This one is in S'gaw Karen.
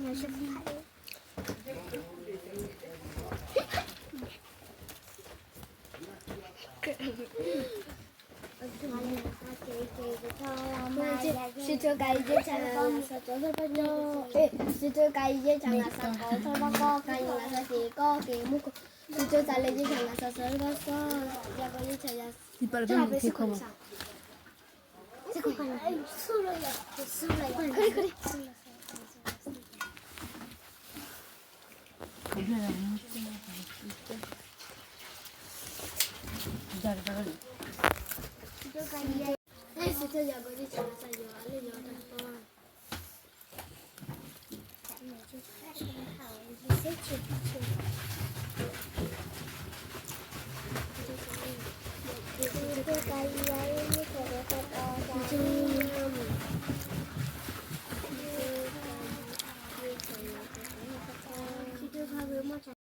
စံးထီၣ်ကါယဲၢ်ဆၢလၢသီ, စံးထီၣ်ကါယဲၢ်ဆၢလၢသီကီး ထီၣ်ဘၣ်ကီၢ် ကါယဲၢ်လၢသီသ့ ကီၢ်က့ၤမူခိၣ်, စံးထီၣ်ကါလၢယဲၢ်ဆၢလၢသီသၢကီၢ် ယဲၢ်ဆၢယဲၢ်ဆၢ သံပာ်လၢဖဲမုၢ်ခ့ခီမး